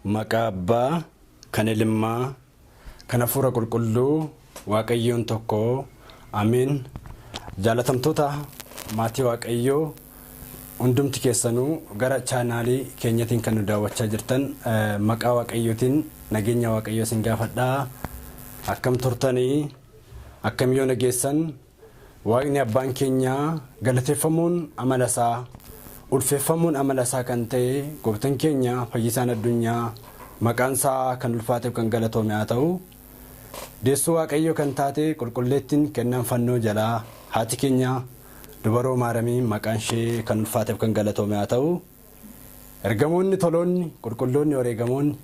Maqaa Abbaa, kan Ilmaa, kan Hafuura Qulqulluu, Waaqayyoon tokko, Ameen. Jaalatamtoota maatii Waaqayyoo hundumti keessanuu gara chaanaalii keenyatiin kan nu daawwachaa jirtan maqaa Waaqayyootiin nageenya Waaqayyoo isin gaafadhaa. Akkam turtanii? Akkam yoo nageessan? Waaqni abbaan keenya galateeffamuun amala isaa, ulfeeffamuun amala isaa kan ta'e gooftaan keenya fayyisaan addunyaa maqaan isaa kan ulfaateef kan galatoome haa ta'u. Deessuu Waaqayyoo kan taate qulqulleettiin kennaan fannoo jalaa haati keenya dubaroo Maaramii maqaan ishee kan ulfaateef kan galatoome haa ta'u. Ergamoonni toloonni qulqulloonni wareegamoonni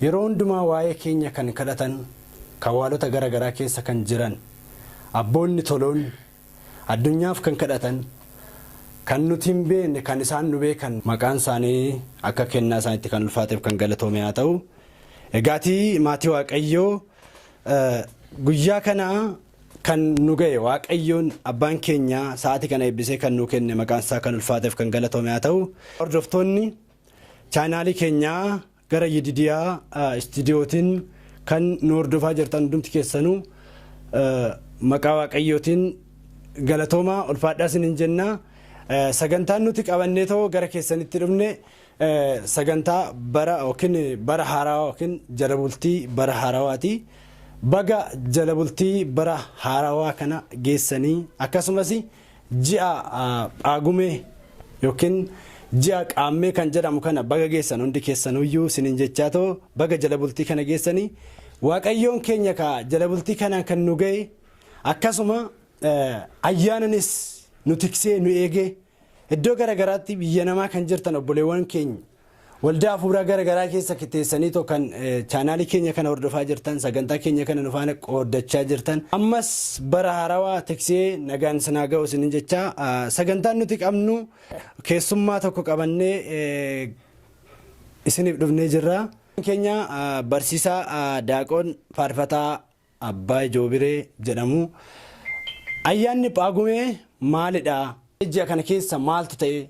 yeroo hundumaa waa'ee keenya kan kadhatan kawwaalota gara garaa keessa kan jiran abboonni toloonni addunyaaf kan kadhatan kan nuti hin beekne kan isaan nu beekan maqaan isaanii akka kennaa isaaniitti kan ulfaateef kan galatoome haa ta'u. Egaatii maatii Waaqayyoo guyyaa kana kan nu ga'e Waaqayyoon abbaan keenya sa'aatii kana eebbisee kan nu kenne maqaan isaa kan ulfaateef kan galatoome haa ta'u. Hordoftoonni chaanaalii keenyaa gara Yididiyaa istiidiyootiin kan nu hordofaa jirtan hundumti keessanuu maqaa Waaqayyootiin galatoomaa ulfaadhaa isiniin jenna. Sagantaan nuti qabannee ta'oo gara keessanitti dhufne sagantaa bara yookiin bara haarawaa yookiin jala bultii bara haarawaati. Baga jala bultii bara haarawaa kana geessanii akkasumas ji'a Phaagumee yookiin ji'a Qaammee kan jedhamu kana baga geessan hundi keessanuyyuu isiniin jechaa ta'oo baga jala bultii kana geessanii Waaqayyoon keenya ka jala bultii kanaan kan nu ga'e akkasuma ayyaananis nu tiksee nu eegee iddoo garagaraatti biyya namaa kan jirtan obboleewwan keenya waldaa hafuuraa garagaraa keessa teessanii too kan chaanaalii keenya kana hordofaa jirtan sagantaa keenya kana nu faana qooddachaa jirtan ammas bara haarawaa tiksee nagaan sinaa ga'u isiniin jechaa sagantaan nuti qabnu keessummaa tokko qabannee isiniif dhufnee jirra. Keenya barsiisaa Daaqoon Faarfataa Abbaa Joobiree jedhamu. Ayyaanni Phaagumee maalidha? Ji'a kana keessa maaltu ta'e?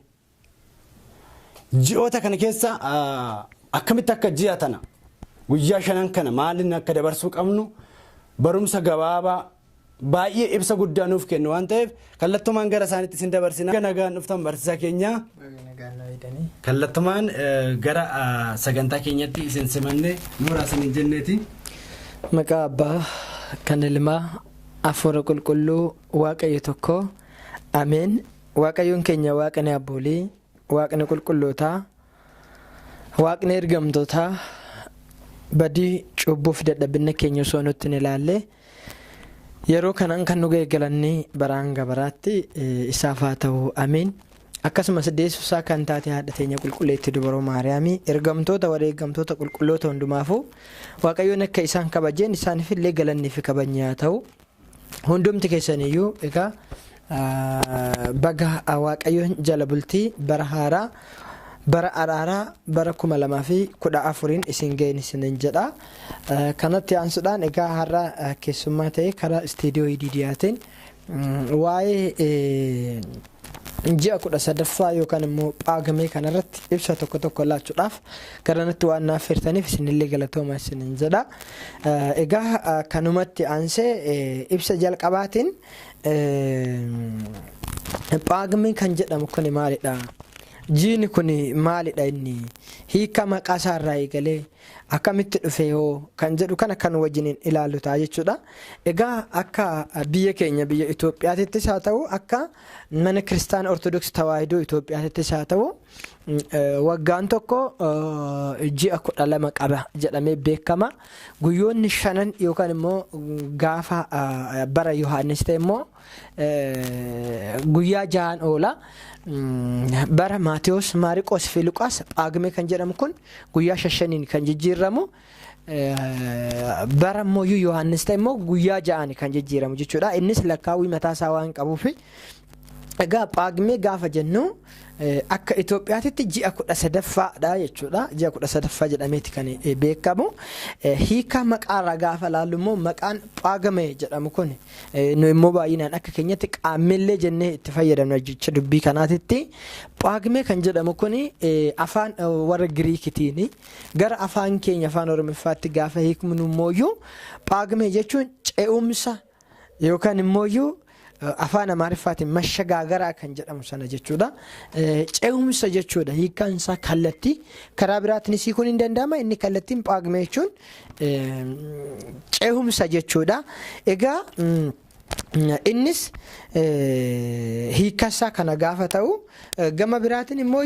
Ji'oota kana keessa akkamitti akka ji'a tana guyyaa shanan kana maaliin akka dabarsuu qabnu barumsa gabaabaa baay'ee ibsa guddaa nuuf kennu waan ta'eef kallattumaan gara isaaniitti isin dabarsina. Nagaan dhuftan barsiisaa keenya. Kallattumaan gara sagantaa keenyatti isin simanne nooraa isin jenneeti. Maqaa Abbaa kan Ilmaa Hafuura Qulqulluu Waaqayyo tokko Ameen. Waaqayyoon keenya Waaqni abboolii, Waaqni qulqullootaa, Waaqni ergamtootaa badii cubbuu fi dadhabina keenya osoo nutti hin ilaalle yeroo kanaan kan nu ga'e galanni baraan gabaraatti isaaf haa ta'u ameen. Akkasumas deessuusaa kan taate haadha teenya qulqulleetti dubaroo Maariyaamii ergamtoota wareegamtoota qulqulloota hundumaafuu Waaqayyoon akka isaan kabajeen isaaniif illee galanni fi kabajni haa ta'u. Hundumti keessaniyyuu egaa baga Waaqayyoon jala bultii bara haaraa bara araaraa bara 2014 isin ga'een isinin jedha. Kanatti aansuudhaan egaa har'a keessummaa ta'e karaa istiidiyoo Idiidiyaatiin waa'ee ji'a 13ffaa yookaan immoo Phaagamee kanarratti ibsa tokko tokko laachuudhaaf garanatti waan naaf feertaniif isinillee galatooma isinin jedha. Egaa kanumatti aansee ibsa jalqabaatiin Phaagamee kan jedhamu kun maalidha? Jiini kun maalidha inni? Hiika maqaa isaarraa eegalee akkamitti dhufe hoo kan jedhu kana kan wajjiniin ilaallu ta'a jechuudha. Egaa akka biyya keenya biyya Itoophiyaatittis haa ta'u akka mana kiristaana Ortodoksii Tawaahidoo Itoophiyaatittis haa ta'u waggaan tokko ji'a 12 qaba jedhamee beekama. Guyyoonni shanan yookaan immoo gaafa bara Yohaannis ta'e immoo guyyaa jahaan oola. Bara Maatewos, Maariqoos fi Luqaas Phaagmee kan jedhamu kun guyyaa shashaniin kan jijjiirramu. Bara immoo Yohaannis ta'e immoo guyyaa ja'aan kan jijjiiramu jechuudha. Innis lakkaawwii mataa isaa waan qabuuf. Egaa Phaagmee gaafa jennu Akka Itoophiyaatti ji'a 13ffaadha jechuudha. Ji'a 13ffaa jedhameeti kan beekamu. Hiika maqaarraa gaafa laallu immoo maqaan Phaagame jedhamu kun nu immoo baay'inaan akka keenyatti qaammellee jennee itti fayyadamna jecha dubbii kanaatitti. Phaagame kan jedhamu kun afaan warra Giriikitiin gara afaan keenya afaan Oromiffaatti gaafa hiiknu immoo Phaagame jechuun ce'umsa yookaan immoo afaan Amaariffaatiin mashagaagaraa kan jedhamu sana jechuudha. Ce'umsa jechuudha. Hiikkaan isaa kallattii. Karaa biraatiinis hiikuun hin danda'ama. Inni kallattiin Phaagme jechuun ce'umsa jechuudha. Egaa innis hiikkasaa kana gaafa ta'u, gama biraatiin immoo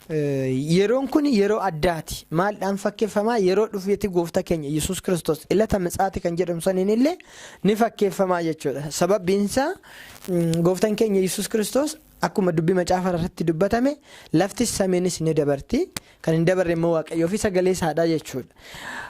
yeroon kun yeroo addaati. Maaldhaan fakkeeffamaa? Yeroo dhufeeti gooftaa keenya Yesuus Kiristoos ilata mitsaati kan jedhamu saniin illee ni fakkeeffamaa jechuudha. Sababbiin isaa gooftaan keenya Yesuus Kiristoos akkuma dubbii macaafa irratti dubbatame laftis samiinis ni dabarti. Kan hin dabarre immoo Waaqayyoo fi sagalee isaadha jechuudha.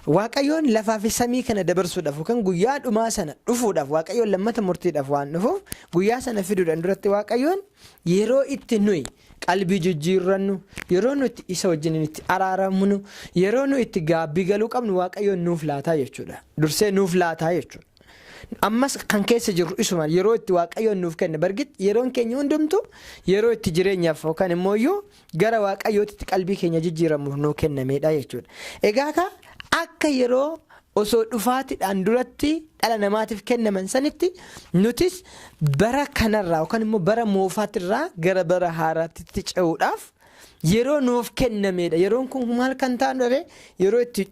Waaqayyoon lafaa fi samii kana dabarsuudhaaf yookaan guyyaa dhumaa sana dhufuudhaaf, Waaqayyoon lammata murtiidhaaf waan dhufuuf, guyyaa sana fiduudhaan duratti Waaqayyoon yeroo itti nuyi qalbii jijjiirrannu, yeroo nuti isa wajjin itti araaramnu, yeroo nu itti gaabbii galuu qabnu Waaqayyoon nuuf laataa jechuudha. Dursee nuuf laataa jechuudha. Ammas kan keessa jirru isuma yeroo itti Waaqayyoon nuuf kenne bargitti yeroon keenya hundumtu yeroo itti jireenyaaf yookaan immoo gara Waaqayyootti qalbii keenya jijjiiramuuf nuu kennamedha jechuudha. Egaa akka yeroo osoo dhufaatiidhaan duratti dhala namaatiif kennaman sanitti nutis bara kanarraa yookaan immoo bara moofaatirraa gara bara haaraatti ce'uudhaaf yeroo nuuf kennamedha. Yeroon kun maal kan ta'an dhabee yeroo itti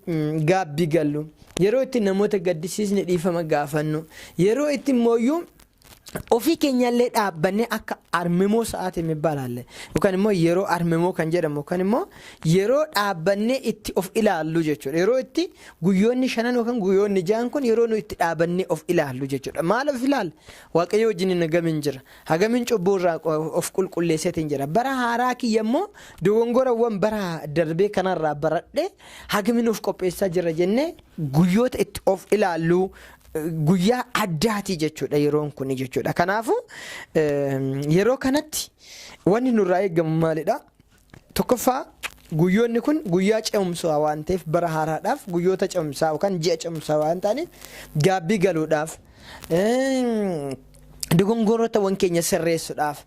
gaabbii gallu, yeroo itti namoota gaddisiisne dhiifama gaafannu, yeroo itti immoo ofii keenyallee dhaabbannee akka armimoo sa'aatii mibbaalaalle yookaan immoo yeroo armimoo kan jedhamu yookaan immoo yeroo dhaabbannee itti of ilaallu jechuudha. Yeroo itti guyyoonni shanan yookaan guyyoonni ja'an kun yeroo nu itti dhaabannee of ilaallu jechuudha. Maal of ilaalla? Waaqayyo wajjin hagamiin jira? Hagamiin cubbuu irraa of qulqulleesseetiin jira? Bara haaraa kiyya immoo dogongorawwan bara darbee kanarraa baradhee hagamiin of qopheessaa jira jennee guyyoota itti of ilaallu, guyyaa addaati jechuudha yeroon kun jechuudha. Kanaafuu yeroo kanatti wanni nurraa eegamu maalidha? Tokkoffaa, guyyoonni kun guyyaa ce'umsaa waan ta'eef, bara haaraadhaaf guyyoota ce'umsaa yookaan ji'a ce'umsaa waan ta'aniif, gaabbii galuudhaaf, dogongorootawwan keenya sirreessuudhaaf,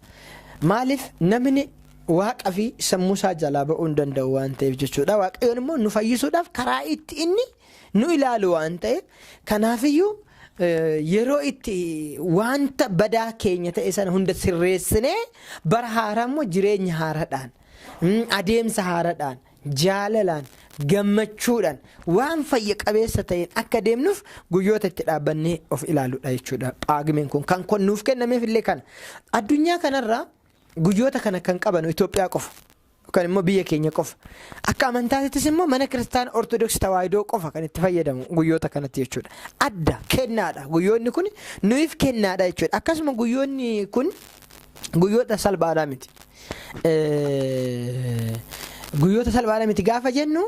maaliif namni waaqa fi sammuu isaa jalaa ba'uu hin danda'u waan ta'eef jechuudha. Waaqayyoon immoo nu fayyisuudhaaf karaa itti inni nu ilaalu waan ta'eef, kanaafiyyuu yeroo itti wanta badaa keenya ta'e sana hunda sirreessinee bara haaraa immoo jireenya haaraadhaan, adeemsa haaraadhaan, jaalalaan, gammachuudhaan, waan fayya qabeessa ta'een akka deemnuuf guyyoota itti dhaabbannee of ilaaluudha jechuudha. Phaagmeen kun kan nuuf kennameef illee kana. Addunyaa kanarraa guyyoota kana kan qabanu Itoophiyaa qofa. Yookaan immoo biyya keenya qofa. Akka amantaattis immoo mana kiristaana Ortodoksii Tawaahidoo qofa kan itti fayyadamu guyyoota kanatti jechuudha. Adda kennaadha. Guyyoonni kun nuyiif kennaadha jechuudha. Akkasuma guyyoonni kun guyyoota salphaadhaa miti. Guyyoota salphaadhaa miti gaafa jennu,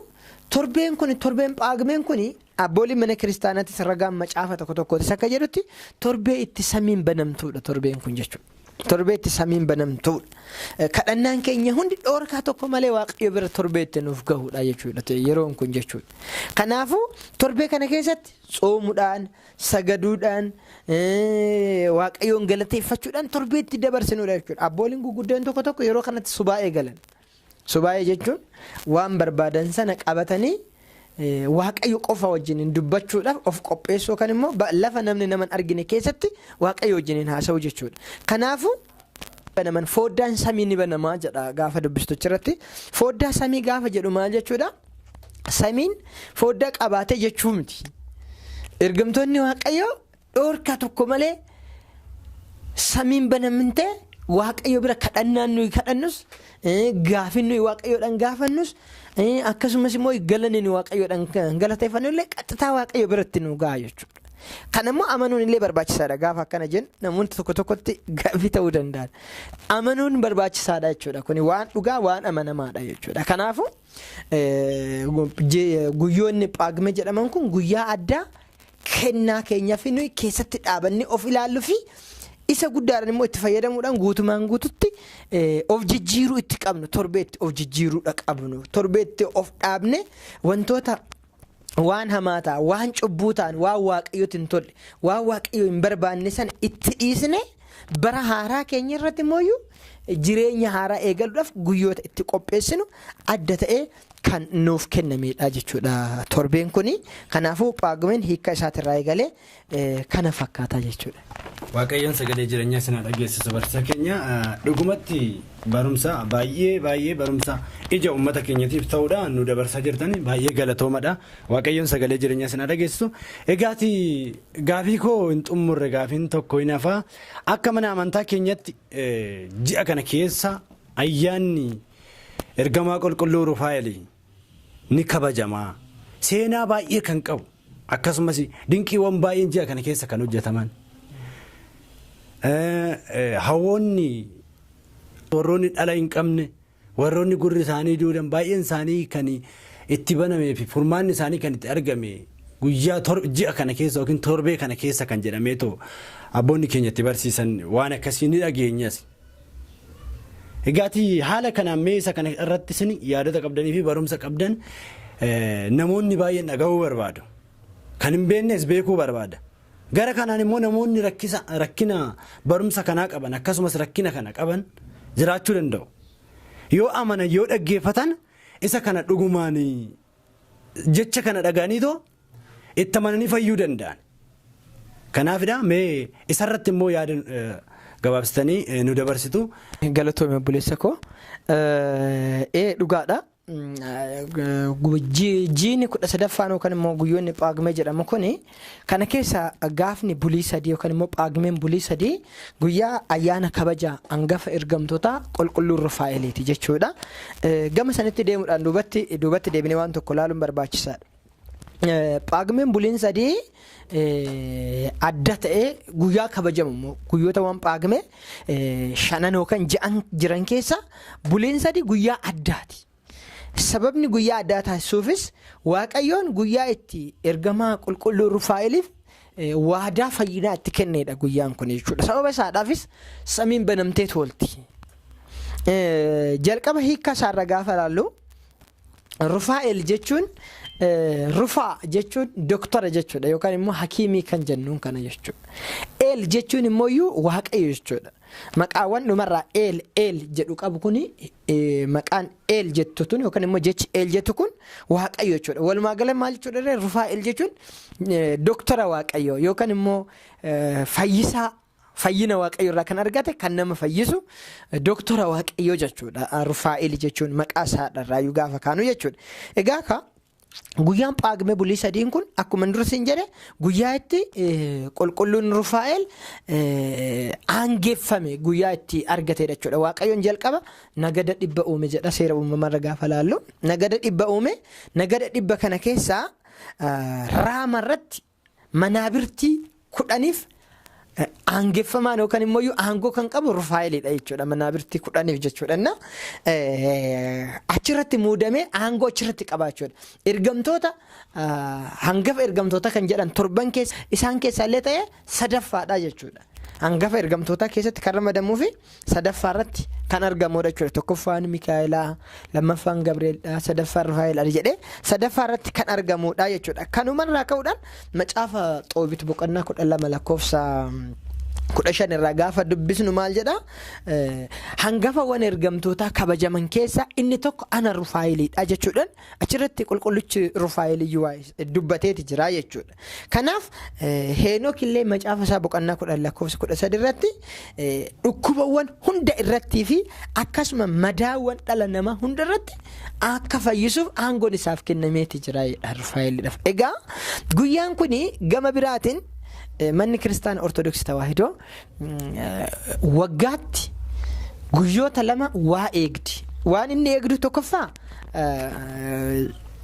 torbeen kun, torbeen Phaagmeen kun, abbooliin mana kiristaanaattis ragaan macaafa tokko tokkootis akka jedhutti torbee itti samiin banamtuudha torbeen kun jechuudha. Torbee itti samiin banamtuudha. Kadhannaan keenya hundi dhoorkaa tokko malee Waaqayyo bira torbee itti nuuf gahuudha jechuudha yeroon kun jechuudha. Kanaafuu torbee kana keessatti tsoomuudhaan, sagaduudhaan, Waaqayyoon galateeffachuudhaan torbee itti dabarsinuudha jechuudha. Abbooliin gurguddaan tokko tokko yeroo kanatti subaa'ee galan. Subaa'ee jechuun waan barbaadan sana qabatanii Waaqayyo qofa wajjin dubbachuudhaaf of qopheessuu yookaan immoo lafa namni nama hin argine keessatti Waaqayyo wajjin haasa'u jechuudha. Kanaafuu banaman foddaan samii ni banamaa jedha gaafa dubbistochi irratti. Foddaa samii gaafa jedhu maal jechuudha? Samiin foddaa qabaatee jechuu miti. Ergamtoonni Waaqayyoo dhoorkaa tokko malee samiin banamtee Waaqayyo bira kadhannaan nuyi kadhannus, gaafin nuyi Waaqayyoodhaan gaafannus, akkasumas immoo galanni nuyi Waaqayyoodhaan galateeffannu illee qaxxitaa Waaqayyo biratti nu gaha jechuudha. Kan immoo amanuun illee barbaachisaadha. Gaafa akkana jennu namoonni tokko tokkotti gaaffii ta'uu danda'an. Amanuun barbaachisaadha jechuudha. Kuni waan dhugaa, waan amanamaadha jechuudha. Kanaafuu guyyoonni Phaagme jedhaman kun guyyaa addaa kennaa keenyaa fi nuyi keessatti dhaabannee of ilaalluu fi Isa guddaadhaan immoo itti fayyadamuudhaan guutumaan guututti of jijjiiruu itti qabnu, torbeetti of jijjiiruudha qabnu, torbeetti of dhaabne wantoota waan hamaa ta'an, waan cubbuu ta'an, waan waaqayyootti hin tolle, waan waaqayyo hin barbaanne sana itti dhiisne bara haaraa keenya irratti immoo jireenya haaraa eegaluudhaaf guyyoota itti qopheessinu adda ta'ee kan nuuf kennamedha jechuudha torbeen kuni. Kanaafuu Phaagumeen hiika isaatirraa eegalee kana fakkaata jechuudha. Waaqayyoon sagalee jireenyaa isin dhageessisu barsiisa keenya. Dhugumatti barumsa baay'ee baay'ee barumsa ija uummata keenyatiif ta'uudha nu dabarsaa jirtan, baay'ee galatoomadha. Waaqayyoon sagalee jireenyaa isin dhageessisu. Egaati gaafii koo hin xumurre, gaafiin tokko hin hafaa. Akka mana amantaa keenyatti ji'a kana keessa ayyaanni ergamaa qulqulluu Rufaa'el ni kabajamaa. Seenaa baay'ee kan qabu akkasumas dinqiiwwan baay'een ji'a kana keessa kan hojjetaman. Hawwoonni warroonni dhala hin qabne, warroonni gurri isaanii duudan baay'een isaanii kan itti banamee fi furmaanni isaanii kan itti argame guyyaa ji'a kana keessa yookiin torbee kana keessa kan jedhameetoo abboonni keenya itti barsiisan waan akkasii ni dhageenyas. Egaati haala kanaan mee isa kana irratti isin yaadota qabdanii fi barumsa qabdan namoonni baay'een dhaga'uu barbaadu. Kan hin beeknes beekuu barbaada. Gara kanaan immoo namoonni rakkina barumsa kanaa qaban akkasumas rakkina kana qaban jiraachuu danda'u. Yoo amanan, yoo dhaggeeffatan, isa kana dhugumaan jecha kana dhaga'aniitoo itti amananii fayyuu danda'an. Kanaafidha mee isarratti immoo yaada gabaabsitanii nu dabarsitu. Galatoome obboleessa koo. Dhugaadha. Jiini 13ffaan yookaan immoo guyyoonni Phaagumee jedhamu kuni kana keessa gaafni bulii sadii yookaan immoo Phaagumeen bulii sadii guyyaa ayyaana kabaja hangafa ergamtoota qulqulluu Rufaa'eliiti jechuudha. Gama sanitti deemuudhaan duubatti deebinee waan tokko ilaaluun barbaachisaadha. Phaagumeen buliin sadii adda ta'ee guyyaa kabajamu immoo guyyoota waan Phaagumee shanan yookaan ja'an jiran keessa buliin sadii guyyaa addaati. Sababni guyyaa addaa taasisuufis Waaqayyoon guyyaa itti ergamaa qulqulluu Rufaa'eliif waadaa fayyinaa itti kennedha guyyaan kun jechuudha. Sababa isaadhaafis samiin banamtee toolti. Jalqaba hiikkaa isaarra gaafa ilaallu, Rufaa'el jechuun, Rufaa jechuun doktora jechuudha yookaan immoo hakiimii kan jennuun kana jechuudha. El jechuun immoo Waaqayyo jechuudha. Maqaawwan dhumarraa El El jedhu qabu kuni, maqaan El jettu tun yookaan immoo jechi El jettu kun Waaqayyo jechuudha. Walumaa gala maal jechuudha? Rufaa'el jechuun doktora Waaqayyo yookaan immoo fayyisaa, fayyina Waaqayyo irraa kan argate, kan nama fayyisu doktora Waaqayyo jechuudha. Rufaa'el jechuun maqaa isaadha gaafa kaanu jechuudha. Egaa ka guyyaan Phaagumee bulii sadiin kun akkuma dura siin jedhe guyyaa itti qulqulluun Rufaa'el aangeeffame, guyyaa itti argatedha jechuudha. Waaqayyoon jalqaba nagada 100 uume jedha seera uumamarra gaafa laallu. Nagada 100 uume, nagada 100 kana keessaa raama irratti manaabirtii 10f aangeeffamaan yookaan immoo aangoo kan qabu Rufaa'elidha jechuudha. Manaabirtii 10f jechuudha. Achirratti muudamee aangoo achirratti qaba jechuudha. Ergamtoota, hangafa ergamtoota kan jedhan torban keessa isaan keessaa illee ta'e sadaffaadha jechuudha. Hangafa ergamtoota keessatti kan ramadamuu fi sadaffaa irratti kan argamudha jechuudha. Tokkoffaan Mikaa'elaa, lammaffaan Gabreelidha, sadaffaan Rufaa'elidha jedhee sadaffaa irratti kan argamudha jechuudha. Kanumarraa ka'uudhaan macaafa Xoobit boqonnaa 12 lakkoofsa 15 irraa gaafa dubbisnu maal jedha? Hangafawwan ergamtootaa kabajaman keessa inni tokko ana Rufaa'elidha jechuudhaan achirratti qulqullichi Rufaa'el iyyuu dubbateeti jira jechuudha. Kanaaf Heenok illee macaafa isaa boqonnaa 10 lakkoofsa 13 irratti dhukkubawwan hunda irrattii fi akkasuma madaawwan dhala namaa hunda irratti akka fayyisuuf aangoon isaaf kennameeti jira jedha Rufaa'elidhaaf. Egaa guyyaan kuni gama biraatiin manni kiristaana Ortodoksii Tawaahidoo waggaatti guyyoota lama waa eegdi. Waan inni eegdu tokkoffaa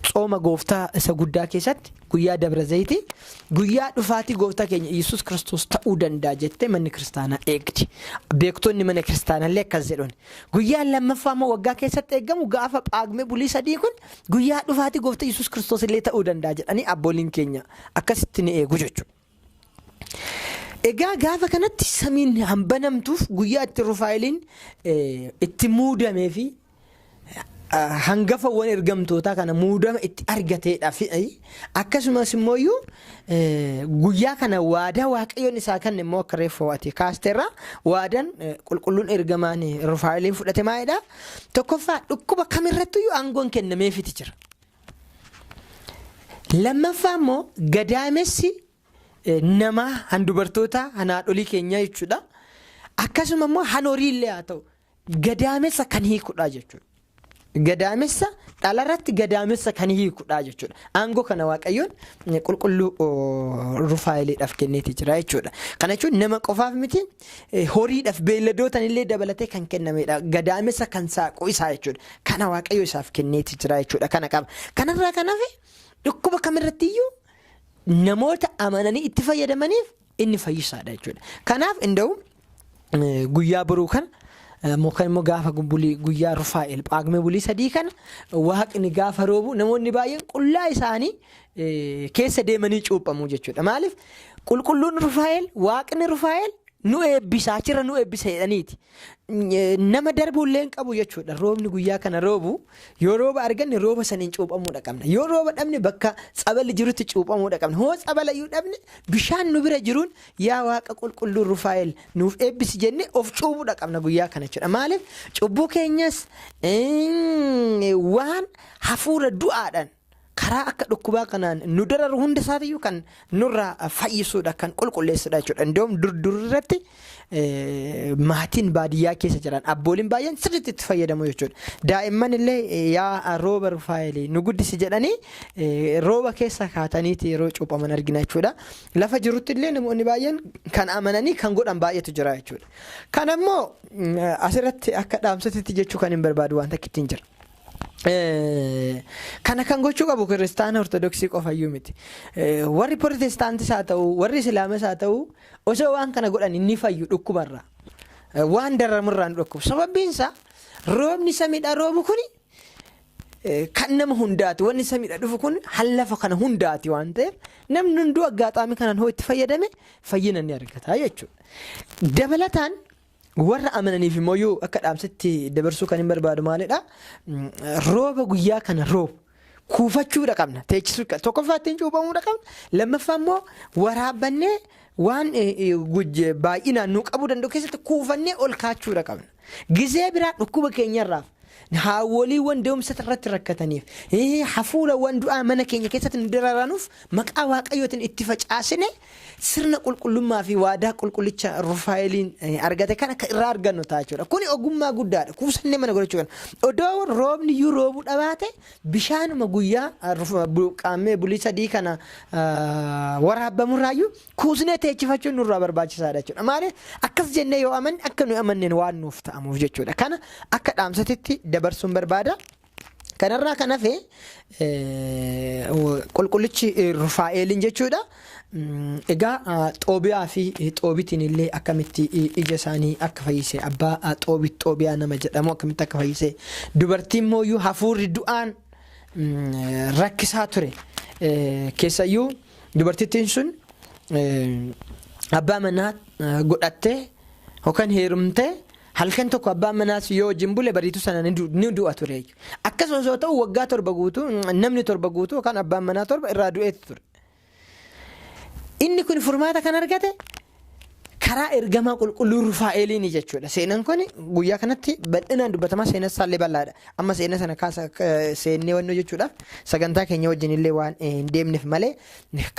tsooma gooftaa isa guddaa keessatti guyyaa Dabra Zayitii guyyaa dhufaatii gooftaa keenya Yesuus Kiristoos ta'uu danda'a jettee manni kiristaanaa eegdi. Beektonni mana kiristaanaa illee akkas jedhuun. Guyyaan lammaffaa immoo waggaa keessatti eegamu gaafa Phaagumee bulii sadii kun guyyaa dhufaatii gooftaa Yesuus Kiristoos illee ta'uu danda'a jedhanii abbooliin keenya akkasitti ni eegu jechuudha. Egaa gaafa kanatti samiin hanbanamtuuf guyyaa itti Rufaa'eliin itti muudamee fi hangafawwan ergamtootaa kana muudama itti argateedha. Akkasumas immoo guyyaa kana waadaa Waaqayyoon isaa kan immoo akka reeffa ati kaasteerra waadaan qulqulluun ergamaan Rufaa'eliin fudhate maalidha? Tokkoffaa, dhukkuba kamirrattiyyuu aangoon kennameefiti jira. Lammaffaa immoo gadaamessi namaa han dubartootaa han haadholii keenyaa jechuudha. Akkasuma immoo han horiillee haa ta'u gadaamessa kan hiikudha jechuudha. Gadaamessa dhalarratti gadaamessa kan hiikudha jechuudha. Aangoo kana Waaqayyoon qulqulluu Rufaa'eliidhaaf kenneeti jira jechuudha. Kana jechuun nama qofaaf miti, horiidhaaf beeyladootaan illee dabalatee kan kennamedha. Gadaamessa kan saaqu isaa jechuudha. Kana Waaqayyo isaaf kenneeti jira jechuudha. Kana qaba. Kanarraa kan hafe dhukkuba kamirrattiyyuu namoota amananii itti fayyadamaniif inni fayyisaadha jechuudha. Kanaaf inda'u guyyaa boruu kana yookaan immoo gaafa bulii guyyaa Rufaa'el Phaagmee bulii 3 kana waaqni gaafa roobu namoonni baay'een qullaa isaanii keessa deemanii cuuphamu jechuudha. Maaliif qulqulluun Rufaa'el, waaqni Rufaa'el nu eebbisa, achirra nu eebbisa jedhaniiti. Nama darbuullee hin qabu jechuudha. Roobni guyyaa kana roobu yoo rooba arganne rooba saniin cuuphamuudha qabna. Yoo rooba dhabne bakka tsaballi jirutti cuuphamuudha qabna. Hoo tsabala iyyuu dhabne bishaan nu bira jiruun yaa Waaqa qulqulluu Rufaa'el nuuf eebbisi jennee of cuuphuudha qabna guyyaa kana jechuudha. Maaliif cubbuu keenyas waan hafuura du'aadhaan karaa akka dhukkubaa kanaan nu dararu hunda isaatiyyuu kan nurraa fayyisuudha, kan qulqulleessudha jechuudha. Indoom dur dur irratti maatiin baadiyyaa keessa jiran abbooliin baay'een sirriitti itti fayyadamu jechuudha. Daa'imman illee yaa rooba Rufaa'el nu guddisi jedhanii rooba keessa kaataniiti yeroo cuuphaman argina jechuudha. Lafa jirutti illee namoonni baay'een kan amananii kan godhan baay'eetu jira jechuudha. Kan ammoo asirratti akka dhaamsatitti jechuu kan hin barbaadu waan takka ittiin jira. Kana kan gochuu qabu kiristaana Ortodoksii qofayyuu miti. Warri Protestaantis haa ta'u, warri Islaamas haa ta'u, osoo waan kana godhan ni fayyu dhukkubarraa. Waan dararamurraa nu dhukkubu. Sababbiin isaa roobni samiidhaa roobu kuni kan nama hundaati. Wanni samiidhaa dhufu kun hallafa kana hundaati waan ta'eef namni hunduu aggaaxaamii kanaan hoo itti fayyadame fayyina ni argata jechuudha. Dabalataan warra amananiif immoo yoo akka dhaamsatti dabarsuu kan hin barbaadu maalidha? Rooba guyyaa kana roobu kuufachuudha qabna. Teechisuu tokkoffaa ittiin cuuphamuudha qabna. Lammaffaa immoo waraabbannee waan baay'inaan nu qabuu danda'u keessatti kuufannee ol kaachuudha qabna. Gizee biraa dhukkuba keenyarraaf, haawwoliiwwan deemsa irratti rakkataniif, hafuurawwan du'aa mana keenya keessatti nu dararanuuf maqaa Waaqayyootiin itti facaasine sirna qulqullummaa fi waadaa qulqullicha Rufaa'eliin argate kana akka irraa argannu ta'a jechuudha. Kuni ogummaa guddaadha. Kuusannee mana godhachuu kana. Odoo roobni iyyuu roobuu dhabaate bishaanuma guyyaa qaammee bulii 3 kana waraabamurraayyuu kuusnee teechifachuun nurraa barbaachisaadha jechuudha. Maaliif akkas jennee yoo amanne akka nuyi amanneen waan nuuf ta'amuuf jechuudha. Kana akka dhaamsatitti dabarsuun barbaada. Kanarraa kan hafe qulqullichi Rufaa'eeliin jechuudha. Egaa Xoobiyaa fi Xoobitiin illee akkamitti ija isaanii akka fayyise, abbaa Xoobit Xoobiyaa nama jedhamu akkamitti akka fayyise, dubartiin mooyyuu hafuurri du'aan rakkisaa ture, keessayyuu dubartittiin sun abbaa manaa godhattee yookaan heerumtee halkan tokko abbaan manaas yoo wajjin bule bariitu sana ni du'a ture. Akkasumas yoo ta'u waggaa 7 guutuu namni 7 guutuu yookaan abbaan manaa 7 irraa du'eetu ture. Inni kun furmaata kan argate karaa ergamaa qulqulluu Rufaa'eeliini jechuudha. Seenaan kun guyyaa kanatti bal'inaan dubbatamaa, seenaan isaallee bal'aadha. Amma seenaa sana kaasa seennee wannoo jechuudhaaf sagantaa keenya wajjin illee waan hin deemneef malee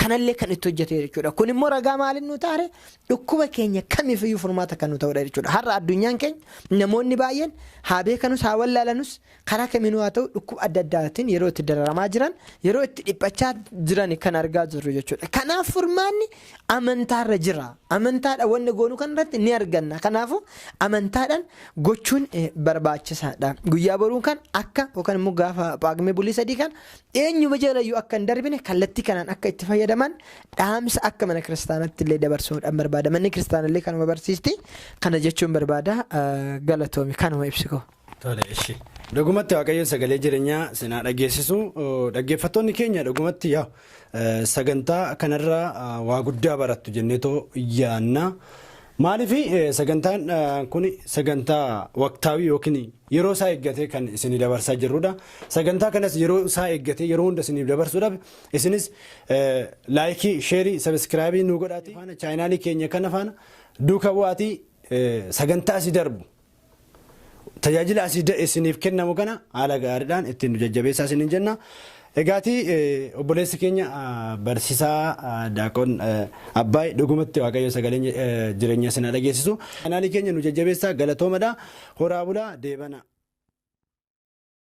kanallee kan itti hojjete jechuudha. Kun immoo ragaa maaliin nu taare? Dhukkuba keenya kamiifiyyuu furmaata kan nu ta'udha jechuudha. Har'a addunyaan keenya namoonni baay'een haa beekanus haa wallaalanus karaa kamiinuu haa ta'u dhukkuba adda addaatiin yeroo itti dararamaa jiran, yeroo itti dhiphachaa jiran kan argaa jirru jechuudha. Kanaaf furmaanni amantaarra jira. Amantaadhaan wanni goonu kan irratti ni arganna. Kanaafuu amantaadhaan gochuun barbaachisaadha. Guyyaa boruu kan akka yookaan immoo gaafa Phaagmee bulii 3 kan eenyuma jalayyuu akka hin darbine kallattii kanaan akka itti fayyadaman dhaamsa akka mana kiristaanaatti illee dabarsuudhaan barbaada. Manni kiristaanallee kanuma barsiisti. Kana jechuun barbaada. Galatoomi, kanuma ibsi koo. Tole, ishi. Dhugumatti Waaqayyoon sagalee jireenyaa sinaa dhageessisu. Dhaggeeffattoonni keenya, dhugumatti yaa sagantaa kanarraa waa guddaa barattu jenneetoo yaanna. Maaliif, sagantaan kun sagantaa waqtaawii yookiin yeroo isaa eeggatee kan isinii dabarsaa jirrudha. Sagantaa kanas yeroo isaa eeggatee yeroo hunda isiniif dabarsuudhaaf isinis like, share, subscribe nu godhaati. Faana channelii keenya kana faana duuka bu'aatii sagantaa asii darbu, tajaajila asii isiniif kennamu kana haala gaariidhaan ittiin nu jajjabeessaa isiniin jenna. Egaatii obboleessi keenya barsiisaa Daaqon Abbaay, dhugumatti Waaqayyo sagalee jireenya isin dhageessisu. Channelii keenya nu jajjabeessaa, galatoomadha. Horaa bulaa, deebana.